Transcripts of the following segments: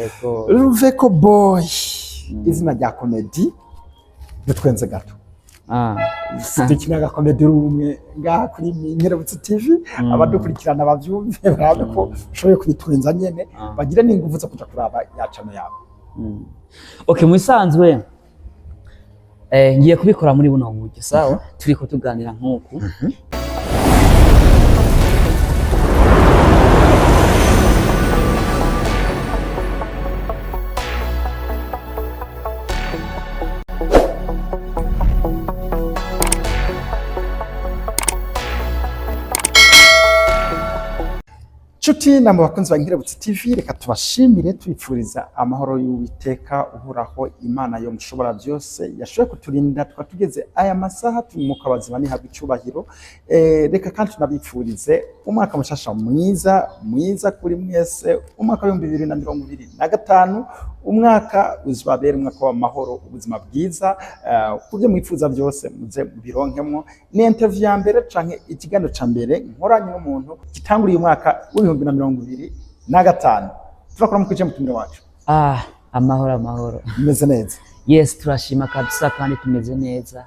Yego. Ruveko Boy, izina rya komedi dutwenze gato. Dukina agakomedi rumwe ngaha kuri Nkerebutsi TV, abadukurikirana bavyumve barabe ko ushoboye kubitwenza nyene, bagire n'inguvu zo kuja kuraba ya channel yawe. Okay, mu bisanzwe ngiye kubikora muri buno buryo, sawa? Turiko tuganira nk'uku. Nshuti namwe bakunzi ba Nkerebutsi TV, reka tubashimire tubipfuriza amahoro y'Uwiteka uhoraho, Imana yo mushobora byose yashoboye kuturinda tukaba tugeze aya masaha turi mu kabazima, nihabwa icyubahiro. Reka kandi tunabipfurize umwaka mushasha mwiza mwiza kuri mwese, umwaka w'2025, umwaka uzabera umwaka w'amahoro, ubuzima bwiza, ku byo mwifuza byose muze mubironkemwo. Ni interview ya mbere canke ikiganiro ca mbere nkoranye n'umuntu gitanguriye umwaka w'2025. Turakora mu kwije mutumire wacu. Amahoro amahoro. Meze neza. Yes, turashima kabisa kandi tumeze neza.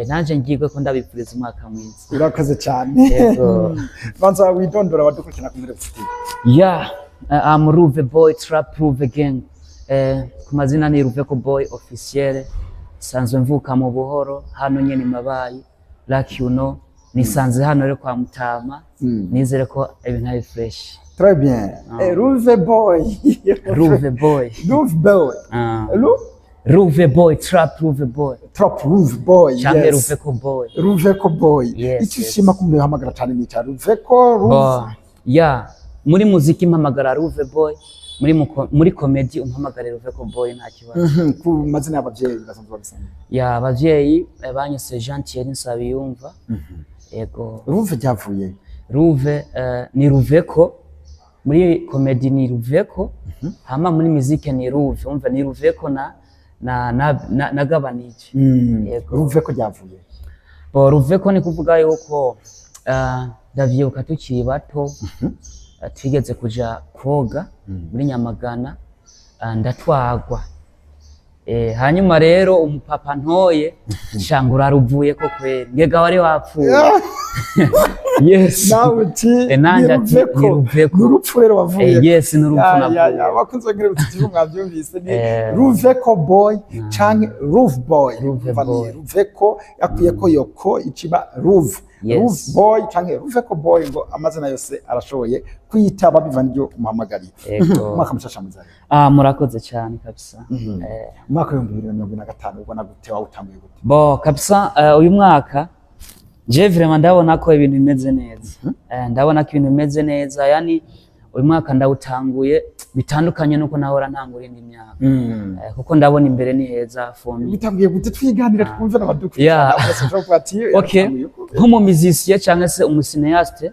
Nanje ngirwe ko ndabipfuriza umwaka mwiza. Urakoze cyane. Yego. Banza widondora abadukurikirana ku Nkerebutsi TV. Yeah, I'm Ruve Boy, Trap Ruve Gang. Ku mazina ni Ruveko Boy officiel. Sanzwe mvuka mu Buhoro, hano nyene Mabayi. Like you know, nisanze hano rero kwa Mutama. Nizere ko ibintu ari fresh. Très bien. Ruve Boy. Ruve Boy. Ruve Boy. Ruve Boy, Trap Ruve Boy. Trap Ruve Boy. Canke Yes. Ruveko Boy. Ruveko Boy. Yes, Icyo yes. ushima ko muhamagara cyane ni cya Ruveko Ruve. Bo, yeah. Muri muziki mpamagara Ruve Boy, muri comedy umpamagare Ruveko Boy nta kibazo. Ku mazina y'abavyeyi basanzwe babisanga. Ya abavyeyi banyise Jean Thierry Nsabiyumva. Yego. Ruve ryavuye. Ruve ni Ruveko, muri comedy ni Ruveko, hama muri muziki ni Ruve. Umva ni Ruveko na nagabanije. Yego. Ruveko ryavuye. Bo Ruveko ni kuvuga yuko ndavyibuka tukiri bato, twigeze kuja koga muri Nyamagana, ndatwagwa. Hanyuma rero umupapa ntoye shangura ruvuye ko kweri ngega wari wapfuye. Yes. Nawe uti Nanje ati, ni Ruveko. ni Ruveko. Ni urupfu rero wavuye. Yes, ni urupfu Ya, ya, navuye. ya. Abakunzi ba Nkerebutsi TV mwavyumvise ni Ruveko Boy canke Ruve Boy. Ruve Umva ni Boy. Ruveko yakwiye ko yoko iciba Ruve. Yes. Ruve Boy canke Ruveko Boy, ngo amazina yose arashoboye kwiyitaba biva n'iryo umuhamagariye. Yego. Umwaka mushasha mwiza. Murakoze cyane kabisa. Umwaka w'2025 ubona gute, wawutanguye gute? Bo kabisa, uyu mwaka je vraiment ndabona ko ibintu bimeze neza. Ndabona ko ibintu bimeze neza, yani uyu mwaka ndawutanguye bitandukanye nuko nahora ntangura indi myaka. Kuko ndabona imbere ni heza for me. Bitanguye gute? Twiganira twumve n'abadukurikirana bose bashobora kuba ati Okay. yatanguye uko. Nk'umu musicien cyangwa se umu cinéaste,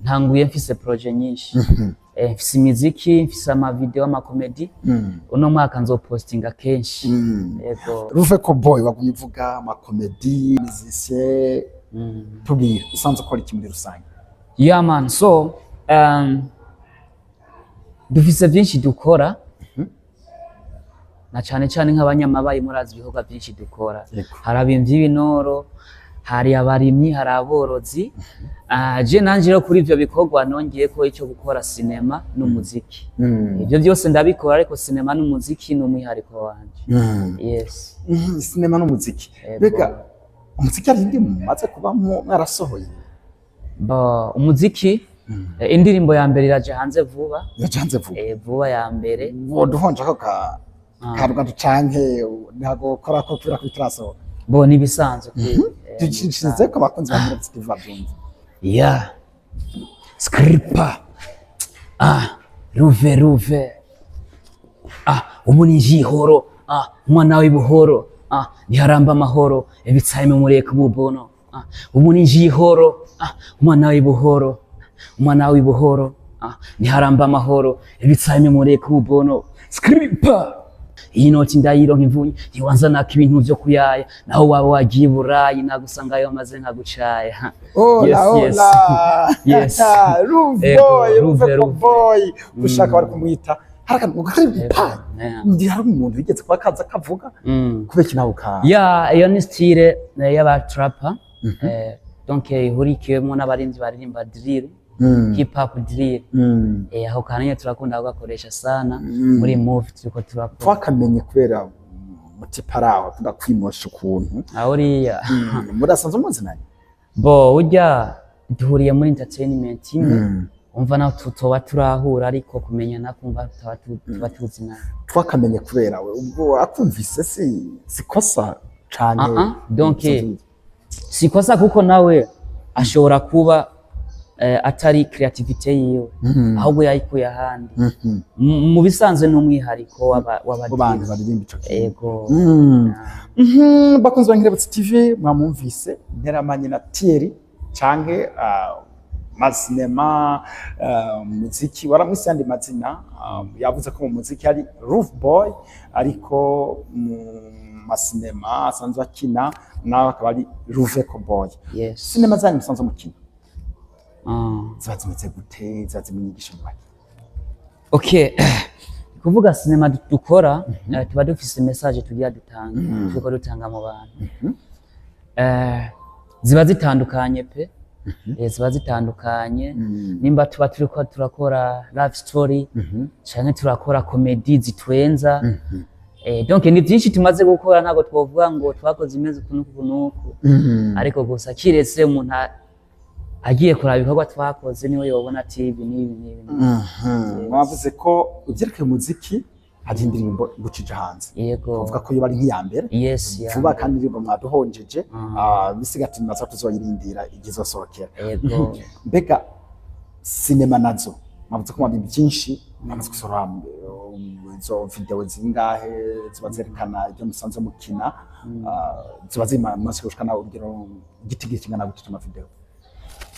ntanguye mfise projet nyinshi. Mfise imiziki, mfise ama video, ama comedy. Uno mwaka nzopostinga kenshi. Yego. Ruveko Boy, wagumye uvuga amakomedi, musicien, tubwire usanzwe ukora iki muri rusange? Yeah man, so dufise byinshi dukora, na cane cane nk'abanyamabayi murazi ibikorwa byinshi dukora. Yego. Hari abimvyi b'ibinoro, hari abarimyi, hari aborozi. Je nanje rero kuri ivyo bikorwa nongeye ko ico gukora sinema n'umuziki. Ivyo byose ndabikora, ariko sinema n'umuziki ni umwihariko wanje. Yes. Sinema n'umuziki. Yego. Mbega umuziki hari indi mumaze kuba mwarasohoye? Bo, umuziki, indirimbo ya mbere iraja hanze vuba. Yacanze vuba. Vuba ya mbere. Woduhonja ko ka karugano canke ntago ukora ko kubera ko bitarasohoka? Bo nibisanzwe. Ducishirize ko abakunzi ba Nkerebutsi TV bavyumva. Ya. Skripa. Ruve ruve. Ubu ni jihoro. Umwana w'ibuhoro. Ntiharamba amahoro. Ebitsaime mureka bubono. Ubu ni jihoro. Umwana w'ibuhoro. Umwana w'ibuhoro. Ntiharamba amahoro. Ebitsaime mureka bubono. Skripa. Iyi noti ndayironka imvunyi, ntiwanzanako ibintu vyo kuyaya, naho waba wagiye i Burayi nagusangayo maze nkagucaya. Ola, Yes, yes. ola. Yes. Ruve Ego, Boy, Ruve, Ruveko Ruve. Boy. Ushaka bari kumwita Hari akantu kari pa. Ndi hari umuntu wigeze kuba kaza kavuga kubera iki nawe ka Ya, iyo ni style y'aba trapper, donc ihurikiwemo n'abarinzi baririmba drill, hip hop drill. Aho kantu nyene turakunda kugakoresha sana muri movie turiko turakora. Twakamenye kubera mutiparaho akunda kwimosha ukuntu. Aho uriya. Murasanzwe muzinanye? Bo, urya duhuriye muri entertainment imwe, umva naho tutoba turahura, ariko kumenyana kumva tuba tuzinanye. Twakamenye kubera we, ubwo akumvise si sikosa cane? Ah, ah, donc, sikosa, kuko nawe ashobora kuba atari creativity yiwe, ahubwo yayikuye ahandi. Mu bisanzwe ni umwihariko Mu bantu baririmba ico kintu. Ego. Bakunzi ba Nkerebutsi TV, mwamwumvise nteramanye na Thierry canke masinema, muziki waramwise yandi mazina. Yavuze ko mu muziki ari Roof Boy, ariko mu masinema asanzwe akina nawe akaba ari Ruveko Boy. Sinema zanyu musanzwe mukina ziba zimeze gute? Ziba zimwe inyigisho nyabaki? Okay, kuvuga sinema dukora, tuba dufise message tugira dutanga, turiko dutanga mu bantu. Ziba zitandukanye pe. Ziba zitandukanye, nimba tuba turiko turakora love story canke turakora comedy zitwenza. Donc ni byinshi tumaze gukora, ntabwo twovuga ngo twakoze imeze uku n'uku n'uku, ariko gusa kiretse umuntu agiye kuraba ibikorwa twakoze niwe yobona ati ibi n'ibi n'ibi n'ibi. Mwavuze ko ivyerekeye umuziki hari indirimbo gucija hanze. Yego. Uvuga ko yoba ari nk'iya mbere Yes, ya. vuba, kandi indirimbo mwaduhonjeje, bisiga ati maze tuzoyirindira igizosohokera. Yego. Mbega sinema nazo mwavuze ko mwabi byinshi mwamaze gusohora, izo video zingahe ziba zerekana ibyo musanzwe mukina? Ziba zimaze gushikana urugero igitigiri kingana gute c'amavideo?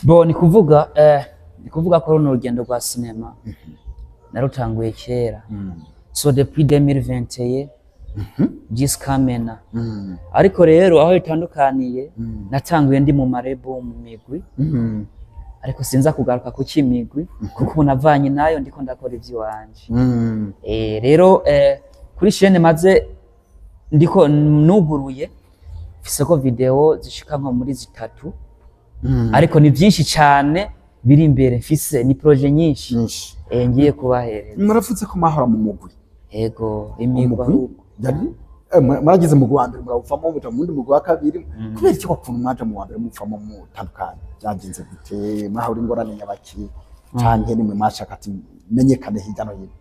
Bo, ni kuvuga ko runo rugendo rwa sinema narutanguye kera, so depuis 2021 jusqu'à maintenant. Ariko rero aho bitandukaniye, natanguye ndi mu marebo, mu migwi, ariko sinza kugaruka ku cy'imigwi kuko ubu navanye nayo, ndiko ndakora ivy'iwanje. Rero kuri chaîne maze ndiko nuguruye, mfise ko video zishika nko muri zitatu, ariko ni byinshi cyane biri imbere, mfise ni projet nyinshi Nyinshi. Ngiye kubahereza. Muravuze ko mwahora mu mugwi. Ego, imigwi. Umugwi Ahubwo yari muragize mugwi wa mbere, murawuvamo, muja mu wundi mugwi wa kabiri. Kubera iki wakuntu mwaja mu wa mbere muvamo mutandukanye? Byagenze gute? Mwahura ingorane nyabaki, canke nimwe mwashaka ati menyekane hirya no hino?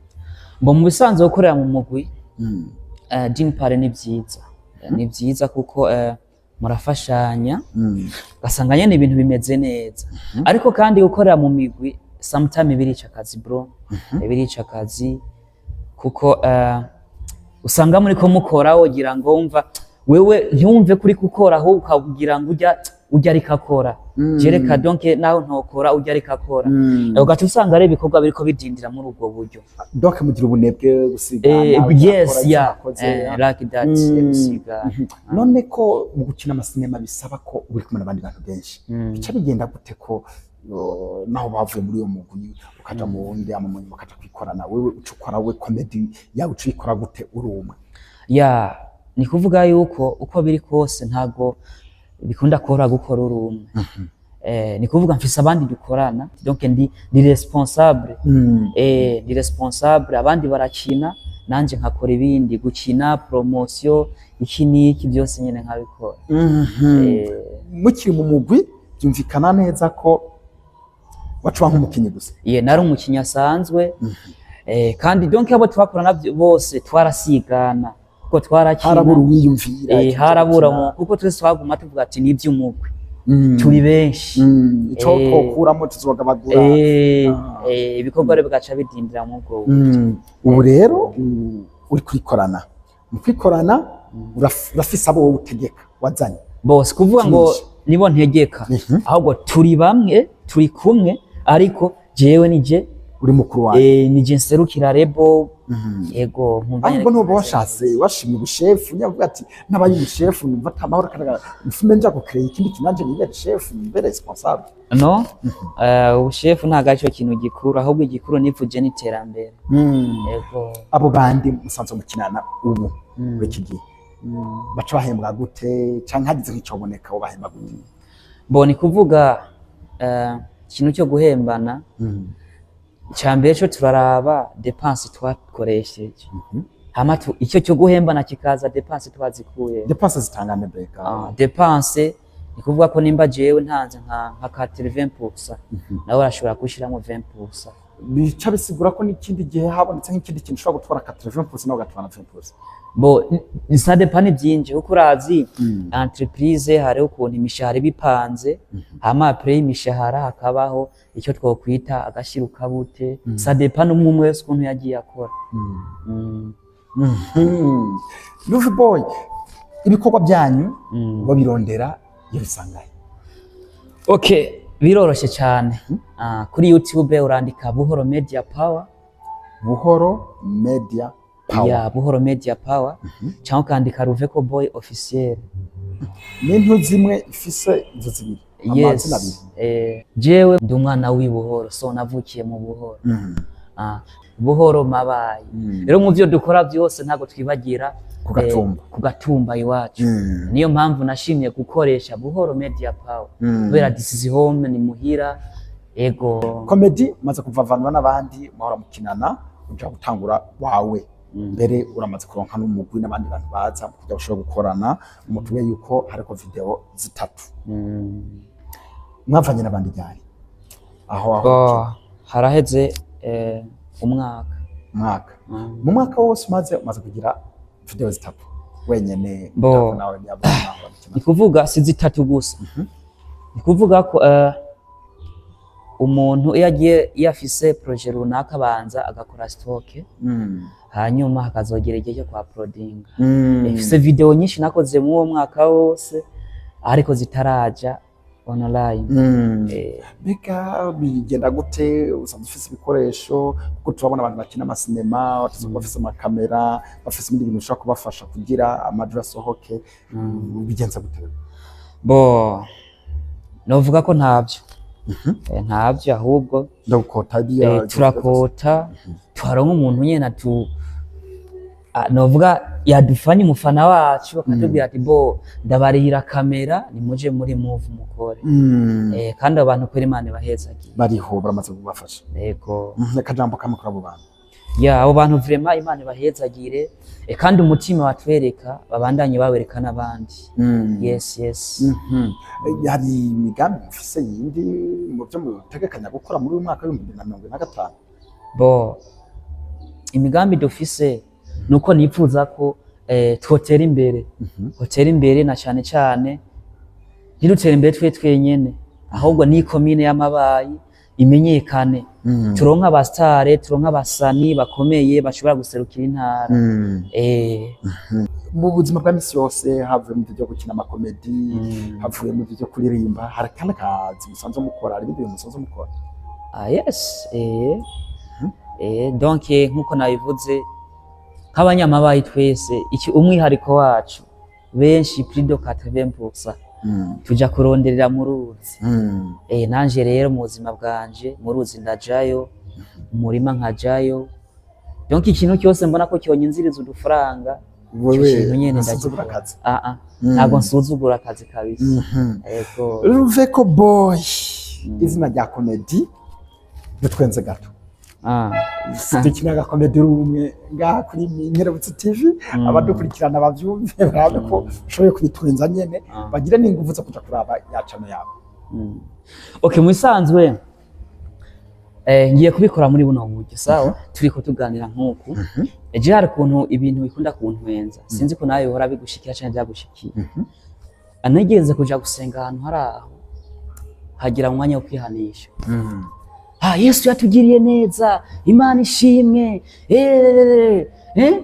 Mbo, mu bisanzwe gukorera mu mugwi d'une part ni byiza. Ni byiza kuko murafashanya, ugasanga nyene ibintu bimeze neza. Ariko kandi gukorera mu migwi sometime birica akazi, bro. Birica akazi kuko usanga muriko mukora wogira ngo wumva wewe ntiwumve kuri gukora, ahubwo ukagira ngo ujya ariko akora, jereka donc naho ntokora ujya ariko akora. Ugaca usanga ari ibikorwa biriko bidindira muri ubwo buryo. Donc mugira ubunebwe, gusigana, Yes. urakora Ya. icyo wakoze, ya. Like that. Gusigana. None ko mu gukina amasinema bisaba ko uri kumwe n'abandi bantu benshi, bica bigenda gute ko naho bavuye muri uyo mugwi ukaja mu wundi, ama munyuma ukaja kwikorana wewe, uca ukora we comedy yawe, uca uyikora gute uri umwe? Ya, ni kuvuga yuko uko biri kose ntago bikunda kora gukora uri umwe. Ni kuvuga mfise abandi dukorana, donc ndi responsable. Ndi responsable, abandi barakina, nanje nkakora ibindi, gukina, promotion, iki n'iki byose nyene nkabikora. Mukiri mu mugwi byumvikana neza ko wacuba nk'umukinyi gusa. Ye, nari umukinyi asanzwe. Kandi donc abo twakorana bose twarasigana kuko twarakina. Harabura uwiyumvira ikintu cyo Harabura gukina. Kuko twese twaguma tuvuga ati ni iby'umugwi, turi benshi. Ico twokuramo tuzogabagura. Ibikorwa rero bigaca bidindira muri ubwo buryo. Ubu rero uri kwikorana, mu kwikorana urafise abo wowe utegeka wazanye? Bose kuvuga ngo Byinshi. nibo ntegeka, ahubwo turi bamwe, turi kumwe, ariko jewe nije Uri mukuru wanjye. Nije nserukira label. Yego, nkumva nyene Ahubwo ntuba kimeze washatse neza. Washimye ubushefu, nyavuga ati nabaye umushefu numva ata mahoro kagaragara, mfume nja gucréer ikindi kinanje, nibere chef, nibere responsable. No, ubushefu ntabwo aricyo kintu gikuru, ahubwo igikuru nivuje n'iterambere. Yego. Abo bandi musanzwe mukinana ubu muri iki gihe baca bahembwa gute, canke hagize nk'icoboneka bo bahemba gute? Bo ni kuvuga ikintu cyo guhembana, icya mbere cyo turaraba dépenses twakoresheje, hama icyo cyo guhembana kikaza dépenses twazikuye. Dépenses zitangane mbega? Ah, dépenses ni kuvuga ko nimba jewe ntanze nka 80%, nawe arashobora gushyiramo 20%. Bica bisigura ko n'ikindi gihe habonetse nk'ikindi kintu ushobora gutwara 80% nawe ugatwara 20%. Bo ça dépend ni byinshi, kuko urazi entreprise hariho ukuntu imishahara iba ipanze, hama après y'imishahara hakabaho icyo twokwita agashirukabute. Ça dépend n'umwe umwe wese ukuntu yagiye akora. Luvi Boy, ibikorwa byanyu babirondera iyo bisangaye? Okay, biroroshye cyane. Ah, kuri YouTube urandika Buhoro Media Power. Buhoro Media Power. Ya, Buhoro Media Power, cyangwa ukandika Ruveko Boy Officiel. N'intu zimwe ifise inzu zibiri, amazina abiri. Yes, jewe ndi umwana w'i Buhoro, so navukiye mu Buhoro. Ah, Buhoro Mabayi. Rero mu byo dukora byose ntabwo twibagira Ku Gatumba. Ku Gatumba iwacu. Niyo mpamvu nashimye gukoresha Buhoro Media Power, kubera this is home, ni muhira. Ego. Comedy umaze kuvavanwa n'abandi muhora mukinana, uja gutangura wawe, mbere uramaze kuronka n'umugwi n'abandi bantu baza kugira bashobore gukorana. Mutubwiye yuko hariko video zitatu. Mwavanye n'abandi ryari aho? Oh, haraheze umwaka. Mwaka? Mu mwaka wose umaze kugira video zitatu wenyene? Bo. Utako nawe ntiyabona. Ni kuvuga si zitatu gusa, ni kuvuga ko umuntu iyo agiye, iyo afise projet runaka, abanza agakora stock, hanyuma hakazogera igihe cyo kwa uploadinga. Ifise video nyinshi nakoze muri uwo mwaka wose, ariko zitaraja online. Mbega bigenda gute? Usanzwe ufise ibikoresho? Kuko turabona abantu bakina amasinema bafise bafise amakamera, bafise ibindi bintu bishobora kubafasha kugira amajwi asohoke. Bigenza gute? Bo novuga ko ntabyo. Ntabyo ahubwo ndagukota. Turakota, tuharonka umuntu nyene atu novuga yadufanye umufana wacu, akatubwira ati: "Bo ndabarihira kamera, nimuje muri move mukore." Kandi abo bantu kwera Imana ibahezagiye. Bariho baramaze kubafasha? Yego. Akajambo kamwe kuri abo bantu. Ya, abo bantu vraiment Imana ibahezagire, kandi umutima batwereka babandanye bawereka n'abandi. Yes. Hari imigambi mufise yindi mu byo mutegekanya gukora muri uyu mwaka w'2025? Bo imigambi dufise nuko nipfuza ko twotera imbere, twotera imbere na cyane cyane ntidutere imbere twe twenyene, ahubwo ni komine y'Amabayi imenyekane, turonke abasitare, turonke abasani bakomeye bashobora guserukira intara. Mu buzima bwa misi yose, havuye mu byo gukina amakomedi, havuye mu byo kuririmba, hari akandi kazi musanzwe mukora? Hari ibindi bintu musanzwe mukora? Ah, yes. Donc nkuko nabivuze, nk'abanyamabayi twese iki umwihariko wacu, benshi plus de 80% tuja kuronderera mu ruzi. Nanje rero mu buzima bwanje mu ruzi ndajayo, mu murima nkajayo. Donc ikintu cyose mbona ko cyonyinziriza udufaranga, ico Wewe kintu nyene ntusuzugura ndagikora. akazi. Ah ah, ntabwo nsuzugura akazi kabisa. Ego. Ruveko Boy, izina rya komedi, dutwenze gato. Dukina agakomedi rumwe ngaha kuri Nkerebutsi TV, abadukurikirana bavyumve, barabe ko ushoboye kubitwenza nyene, bagire n'inguvu zo kuja kuraba ya channel yawe. Okay, mu bisanzwe ngiye kubikora muri buno buryo. Sawa, turiko tuganira nk'uku, ejo hari ukuntu ibintu bikunda kuntwenza, sinzi ko nawe bihora bigushikira canke byagushikiye. Anageze kuja gusenga ahantu hari aho hagira umwanya wo kwihanisha. "Ah, Yesu yatugiriye neza, Imana ishimwe."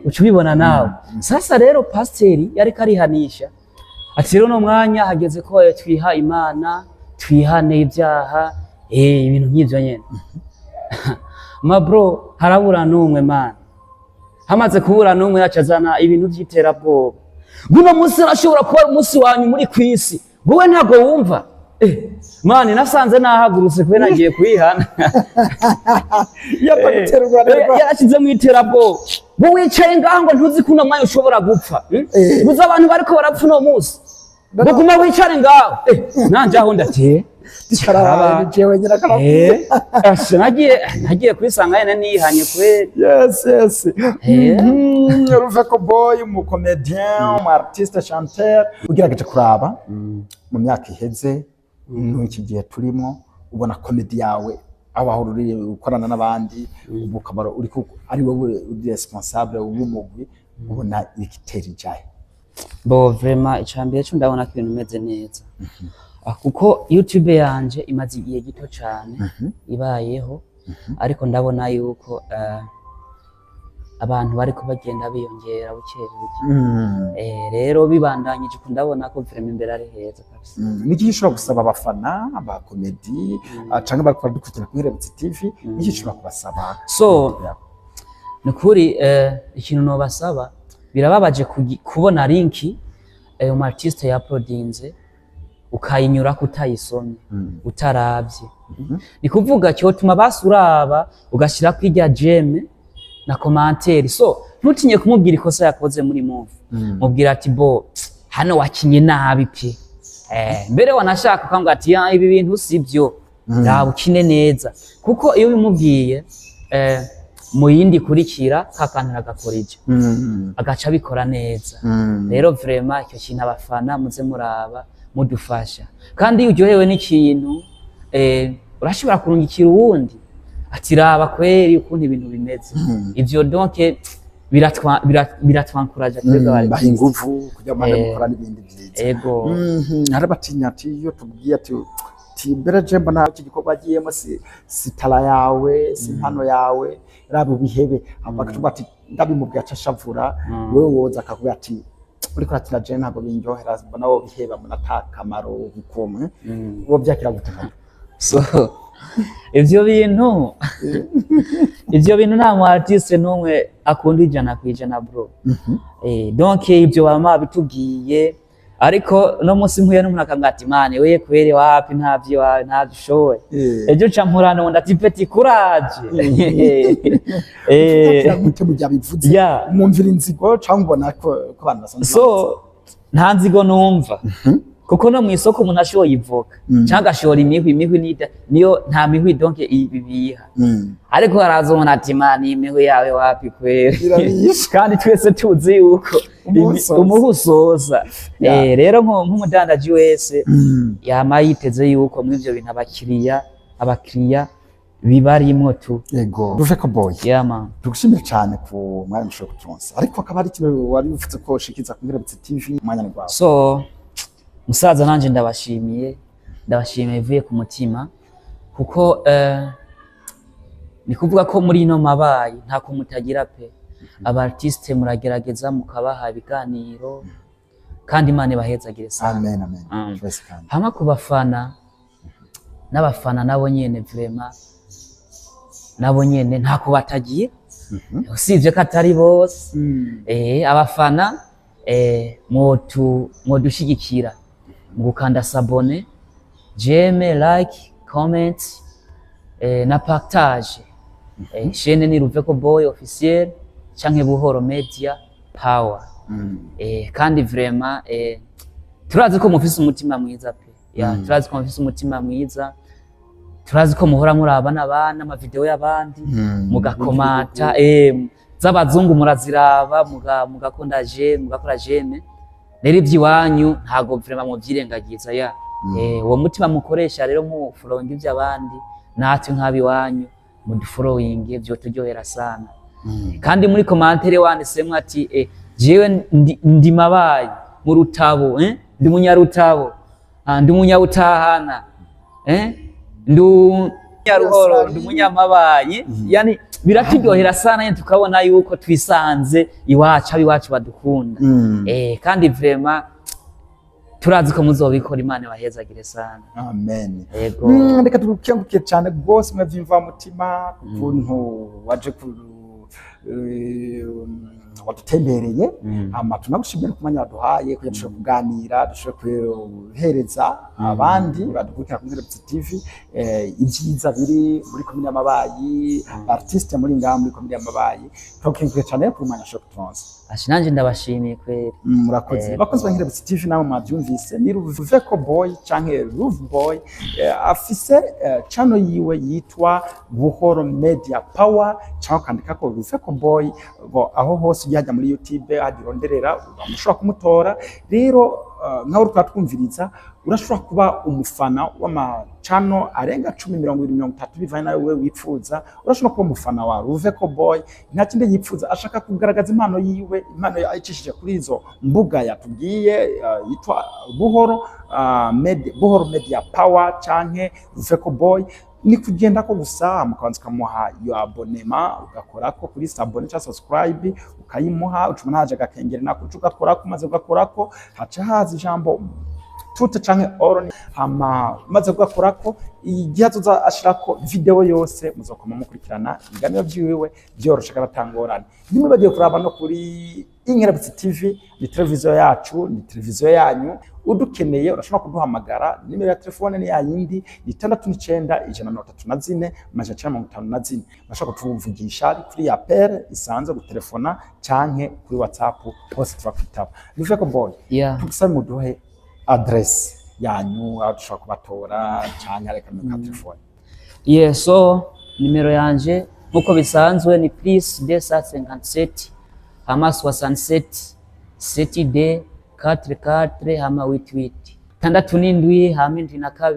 Uca ubibona nawe. Sasa rero pasiteri yariko arihanisha ati: "Rero uno mwanya hageze ko twiha Imana, twihane ibyaha," ibintu nk'ivyo nyene. Ma bro, harabura n'umwe man. Hamaze kubura n'umwe, yaca azana ibintu by'iterabwoba. Guno munsi urashobora kuba ari umunsi wanyu muri kwisi, wowe ntabwo wumva. Man, nasanze nahagurutse kubera nagiye kwihana. Yapfa gutera u Rwanda. Yarashize mu iterabwoba, wowe wicaye ngaho ngo ntuzi ko uno mwanya ushobora gupfa, Gusa abantu bariko barapfa uno munsi, guma wicare ngaho. Nanje aho ndateye. Karabaye, jewe nyina karabaye. Asha, nagiye kwisanga yene nihanye kweli. Yes. Ruveko Boy, umu comédien, umu artiste chanteur. Ugerageje kuraba mu myaka iheze n'iki gihe turimo, ubona comédie yawe aho wahora uri ukorana n'abandi, ubu ukaba uri ari wowe uri responsable w'umugwi, ubona irikitera ijahe? Bon, vraiment, icambere cyo ndabona ko ibintu bimeze neza. Kuko YouTube yanje imaze igihe gito cane ibayeho, ariko ndabona yuko abantu bariko bagenda biyongera buke buke. Rero bibandanyije uko, ndabona ko vraiment imbere ari heza kabisa. Niki gishobora gusaba abafana ba comédie canke bariko baradukurikirana kuri Rebutse TV, niki gishobora kubasaba? So ni ukuri, ikintu nobasaba, birababaje kubona link umu artiste yauploadinze, ukayinyurako utayisomye, utaravye. Ni kuvuga cyotuma basi uraba ugashirako irya j'aime na commentaire. So ntutinye kumubwira ikosa yakoze muri movie. Mubwira ati: "Bo, hano wakinye nabi pe." Mbere wanashaka ukambwira ati: "Ya, ibi bintu sibyo, raba ukine neza." Kuko iyo ubimubwiye, mu yindi ikurikira ka kantu aragakora ije, agaca abikora neza. Rero vraiment icyo kintu, abafana muze muraba mudufasha. Kandi iyo uryohewe n'ikintu, urashobora kurungikira uwundi ati: "Raba kweri ukuntu ibintu bimeze." Ivyo donc biratwankuraja twebwe abari. Baha inguvu kugira ngo bande gukora n'ibindi byiza. Ego. Hari abatinya ati iyo tubwiye ati mbere je mbona iki gikorwa agiyemo si talent yawe, si impano yawe, raba ubihebe. Bakatubwira ati ndabimubwiye aca ashavura. Wewe woza akakubwira ati uriko urakina, je ntabwo binryohera, mbona wo biheba, mbona ata kamaro bikomwe, wo byakira gute nka? So ivyo bintu nta mu artiste n'umwe akunda 100%, bro. Donc ibyo bama bitubwiye, ariko no munsi mpuye n'umuntu akambwira ati: "Man, we kweri wapi, ntavyo wawe, ntavyo ushoboye." Ejo uca mpura n'uwundi ati: "Petit, courage." Byakira gute mu gihe abivuze? Mwumvira inzigo cyangwa ubona ko abantu basanzwe? So nta nzigo numva, kuko no mu isoko umuntu ashoye ivoka cyangwa agashora imihwi, imihwi niyo nta mihwi, donc ibi biha. Ariko haraza umuntu ati: "Man, iyi mihwi yawe wapi kweri." Irabishe. Kandi twese tuzi yuko umuhu usoza. Umuhu usoza. Rero nk'umudandaji wese yama yiteze yuko muri ivyo bintu abakiriya bibarimwo tu. Yego, Ruveko Boy. Yeah, man. Tugushimire cyane ku mwanya mushoboye kuturonsa, ariko akaba ari ikintu wari uvuze ko ushikiza kuri Rebutse TV, umwanya ni rwawe. So musaza, nanje ndabashimiye bivuye ku mutima, kuko ni kuvuga ko muri ino mabayi ntako mutagira pe. Aba artiste muragerageza mukabaha ibiganiro, kandi Imana ibahezagire sana. Amen, amen. Twese kandi. Hama ku bafana, n'abafana nabo nyene vraiment, nabo nyene ntako batagira, usibye ko atari bose. Abafana, mwodushigikira mu gukanda s'abonner, j'aime, like, comment na partage. Chaîne ni Ruveko Boy officiel canke Buhoro Media Power. Kandi vraiment, turazi ko mufise umutima mwiza pe. Ya, turazi ko mufise umutima mwiza, turazi ko muhora muraba n'abana amavideo y'abandi, mugakomata, z'abazungu muraziraba, mugakunda j'aime, mugakora j'aime. Rero ivy'iwanyu ntago vraiment muvyirengagiza. Ya, uwo mutima mukoresha rero mu following ivy'abandi, natwe nk'abiwanyu mudufollowing, vyoturyohera sana. Kandi muri commentaire wanditsemwo ati: "Jewe ndi mabayi mu Rutabo, ndi munyarutabo, ndi umunyabutahana, ndi umunyaruhoro, ndi umunyamabayi." Yani biraturyohera sana nyene, tukabona yuko twisanze iwacu, abiwacu badukunda. Kandi vraiment Turazi ko muzobikora. Imana ibahezagire sana. Amen. Yego. Reka tugukengurukiye cyane rwose mwe vy'imvamutima ukuntu waje ku wadutembereye. Hama tunagushimira ku mwanya waduhaye kugira dushobore kuganira, dushobore guhereza abandi badukurikira kuri Nkerebutsi TV ibyiza biri muri komine y'Amabayi, artiste muri ngaha muri komine y'Amabayi. Turagukengurukiye cyane ku mwanya ushobora kuturonsa. Ashi, nanje ndabashimiye kweri. Murakoze. Yego. Bakozi ba Nkerebutsi TV, namwe mwabyumvise, ni Ruveko Boy canke Ruve Boy, afise channel yiwe yitwa Buhoro Media Power, cyangwa ukandika ko Ruveko Boy bo, aho hose ujya hajya muri YouTube hajya uronderera ushobora kumutora. Rero nkaho uriko uratwumviriza, urashobora kuba umufana w'amacano arenga 10, 20, 30, bivanye nawe wewe wifuza. Urashobora kuba umufana wa Ruveko Boy. Nta kindi yipfuza, ashaka kugaragaza impano yiwe, impano ayicishije kuri izo mbuga yatubwiye, yitwa Buhoro Media Power canke Ruveko Boy. Ni kugenda ko gusa mukabanza ukamuha iyo abonnement, ugakorako kuri s'abonner cyangwa subscribe, ukayimuha, ucuma haje agakengeri nako uca ugakorako. Umaze ugakorako, haca haza ijambo tout canke all. Hama umaze kugakorako, igihe azoza ashirako video yose muzokoma mukurikirana ibiganiro vyiwe vyoroshe kandi atangorane. Ntimwibagiwe kuraba no kuri Inkerebutsi TV. Ni televiziyo yacu, ni televiziyo yanyu. Udukeneye urashobora kuduhamagara, nimero ya telefone ni yayindi, ni 69 134 954. Urashobora kutuvugisha kuri appel isanzwe, gutelefona, canke kuri WhatsApp, hose turakwitaba. Ruveko Boy, tugusabe muduhe adresse yanyu aho dushobora kubatora, canke reka ka telefone. Yeah, so nimero yanje nkuko bisanzwe ni plus 257 hama 67 7D 44 hama 88, 67 hama 72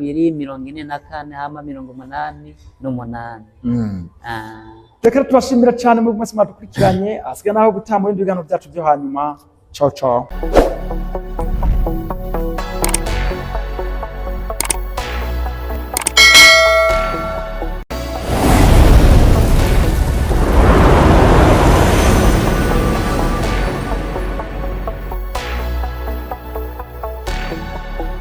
44 hama 88. Ah. Reka tubashimira cyane muri mwese mwadukurikiranye. Asigaye naho gutaha mu bindi biganiro byacu byo hanyuma. Ciao ciao.